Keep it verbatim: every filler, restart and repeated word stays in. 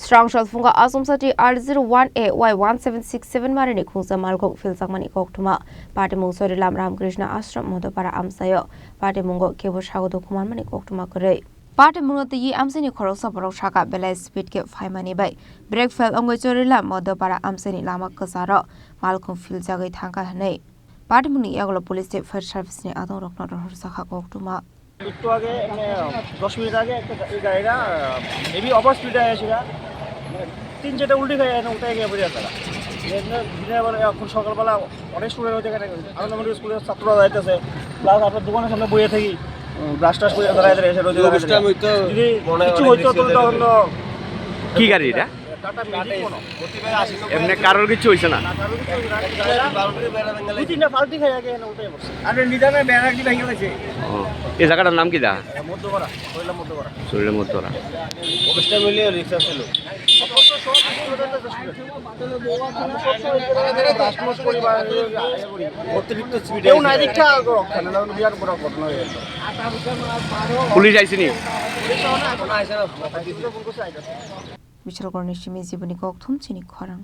Chwrangsal phungo Asomsati R zero one A Y one seven six seven marini khungsa malkhung philjakmani koktwma. Patimung Chorilam Ramakrishna Ashram Modopara amchaio. Patimungo kebo sago dukhu manmani koktwma kwrwi. Patimungno twiwi amchaini khoroksa borok saka belai speed khe phaimani bai brake fail wngwi Chorilam Modopara amchaini lama kwcharo malkhung philjagwi thangkha hwnwi patimungni yagulo police tei fire service ni adongrokno rohorjakha koktwma. একটু আগে, মানে, দশ মিনিট আগে একটা গা-, এই গাড়িটা, আহ, heavy over স্পিডে এসেছিল। মানে, তিন চারটা উল্টি খাই এনে উঠে গিয়ে পড়ে তারা। এমনি দিনের বেলা, এখন সকালবেলা অনেক স্টুডেন্ট হচ্ছে এখানে, আনন্দমণি স্কুলের ছাত্ররা যাইতেছে, প্লাস আপনার দোকানের সামনে বইয়ে থাকি, উম, ব্রাশ টাশ করে তারা এদের এসে রোদে দাঁড়ায় থাকে। যদি কিছু হইতো, তাহলে তখন তো কি গাড়ি এটা? টাটা ম্যাজিক মনে হয়। এমনি কারোর কিছু হইছে না? না, কারোর কিছু হইছে না। গাড়িটা দুই তিনটা ফাল্টি খাই আগে এনে উঠে পড়ছে। আরে নিদানে ব্যারাক দি ভেঙে গেছে। ও, এই জায়গাটার নাম কি দা? মধ্যপাড়া, কইলা মধ্যপাড়া। চরিলাম মধ্যপাড়া। অফিসটা মিলিয়ে রিক্সা ছিল। অতিরিক্ত স্পিডে কেউ নাই দেখে আগে রক্ষা না, তখন বিরাট বড় ঘটনা হয়ে গেল। পুলিশ আইসিনি? পুলিশ এখন আইসে না। Bicharkorni simi jiboni kokthum chini khorang.